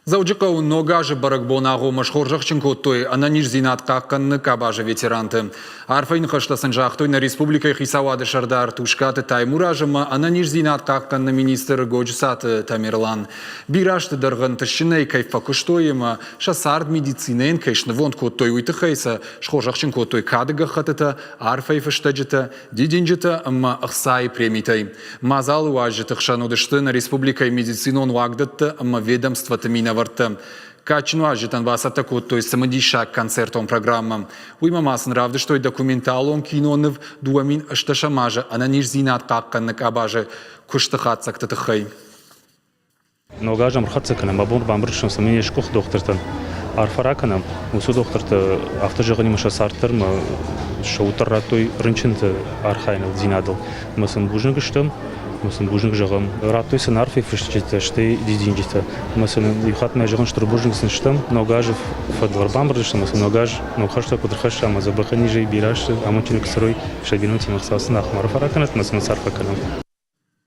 Дзӕуджыхъӕуы Ног азы бӕрӕгбон агъоммӕ схорзӕхджын кодтой ӕнӕниздзинад хъахъхъӕныны къабазы ветеранты. Арфӕйы ныхӕстӕ сын загътой нӕ республикӕйы хицауады сӕрдар Тускъаты Таймураз ӕмӕ ӕнӕниздзинад хъахъхъӕныны министр Годжысаты Тамерлан. Бирӕ азты дӕргъы ӕнтыстджынӕй кӕй фӕкуыстой ӕмӕ сӕ цард медицинӕйӕн кӕй снывонд кодтой, уый тыххӕй сӕ схорзӕхджын кодтой кады гӕххӕттытӕ, арфӕйы фыстӕджытӕ, дидинджытӕ ӕмӕ ӕхцайы премитӕй. Мадзалы уазджыты хсӕн уыдысты нӕ республикӕйы медицинон уагдӕтты ӕмӕ ведомствоты минӕвӕрттӕ. Кадджын уазджытӕн бацӕттӕ кодтой цымыдисаг концертон программӕ. Уыимӕ ма сын равдыстой документалон киноныв 2008 азы ӕнӕниздзинад хъахъхъӕныны къабазы куысты хатдзӕгты тыххӕй. Ног аз ӕрхӕццӕ кӕнӕм, абон бамбӕрстам, цӕмӕй не сгуыхт дохтыртӕн арфӕ ракӕнӕм. Уыцы дохтыртӕ афтӕ зӕгъынимӕ сӕ цард дӕр ӕмӕ сӕ уд дӕр радтой рынчынты архайынылдзинадыл. Ӕмӕ сын бузныг стӕм, ӕмӕ сын бузныг зӕгъӕм. Радтой сын арфӕйы фыстджытӕ, стӕй дидинджытӕ. Ӕмӕ сын иу хатт ма зӕгъын, стыр бузныг сын стӕм. Ног азы фӕдыл ӕрбамбырд стӕм ӕмӕ сын ног аз ног хӕстӕ куыд ӕрхӕсса ӕмӕ дзӕбӕхӕн низӕй бирӕ азты амондджын куы цӕрой, сӕ бинонтимӕ Хуыцау сын ахӕм арфӕ ракӕнӕд ӕмӕ сын арфӕ кӕнӕм.